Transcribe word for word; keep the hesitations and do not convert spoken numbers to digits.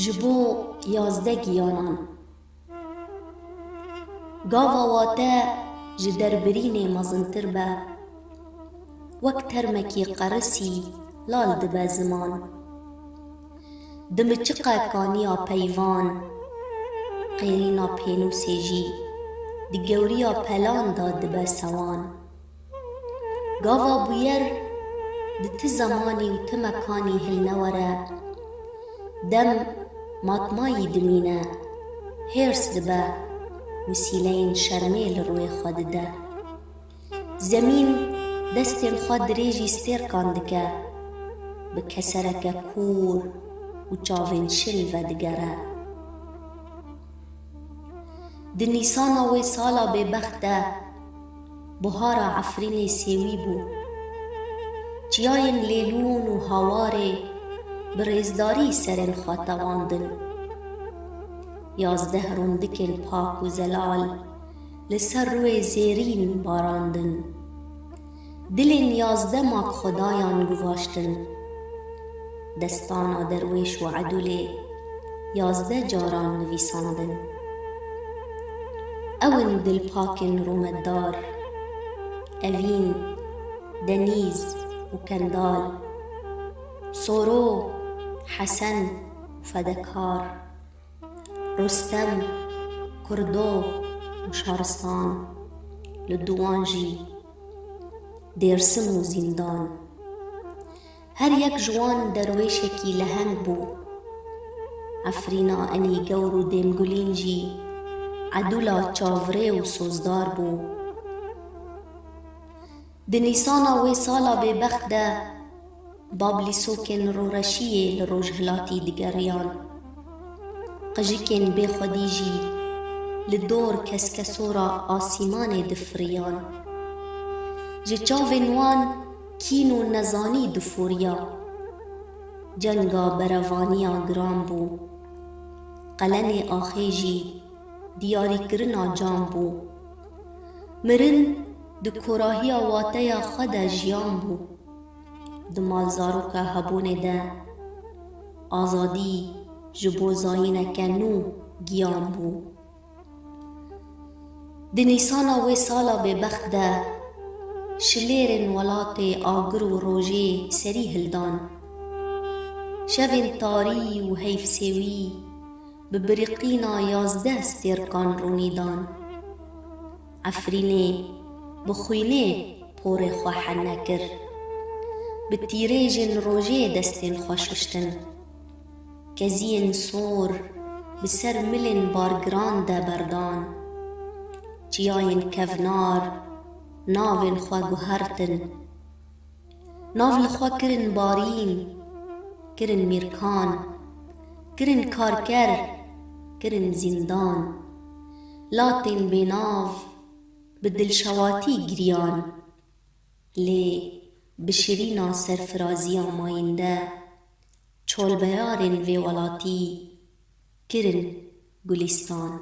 Ji bo yazdeh giyanan. Gava wate ji derbirînê mezintir be, wek termekî qerisî lal dibe ziman. Dimiçiqe kaniya peyvan, qêrîna pênûsê jî di gewriya pelan de dibe sewan. Gava bûyer di ti zemanî û ti mekanî hilnewere, dem matmayî dimîne, hêrs dibe, wesîleyên şermê li rûyê xwe dide. Zemîn destên xwe dirêjî stêrkan dike, bi kesereke kûr û çavên şil vedigere. Di Nîsana wê sala bêbext de, buhara Efrînê sêwî bû. Çiyayên Lêlûn û Hawarê bi rêzdarî serên xwe tewandin. Yazdeh rûndikên pak û zelal li ser rûyê zêrîn barandin. Dilên yazdeh mak xwedayan guvaştin. Destana derwêş û edûlê yazdeh caran nivîsandin. Ew in dilpakên rûmetdar, Evîn, Denîz û Kendal, Soro, Hesen û Fedekar, Rustem, Kurdo û Şaristan, li dûwan jî Dêrsim û Zîndan. Her yek ji wan derwêşekî leheng bû. Efrîna enî gewr û dêmgulîn jî edûla çavrê û sozdar bû. Di Nîsana wê sala bêbext de, bablîsokên rûreşiyê li rojhilatî digeriyan. Qijikên bêxwedî jî li dor keskesora asîmanê difiriyan. Ji çavên wan kîn û nezanî difûriya. Cenga berevaniya giran bû. Qelenê axê jî diyarîkirina can bû. Mirin di korahiya wateya xwe de jiyan bû. Di malzaroka hebûnê de azadî ji bo zayîneke nû giyan bû. Di Nîsana wê sala bêbext de şilêrên welatê agir û rojê serî hildan. Şevên tarî û heyfsêwî bi biriqîna yazdeh stêrkan rûnî dan. Efrînê bi xwînê porê xwe hene kir. Bi tîrêjên rojê destên xwe şuştin. Keziyên sor bi ser milên bargiran de berdan. Çiyayên kevnar navên xwe guhertin. Nav li xwe kirin barîn, kirin mîrkan, kirin karker, kirin zîndan. Latên bênav bi dilşewatî giriyan. Lê bi şirîna serfiraziya mayînde, çolbeyarên vê welatî kirin gulîstan.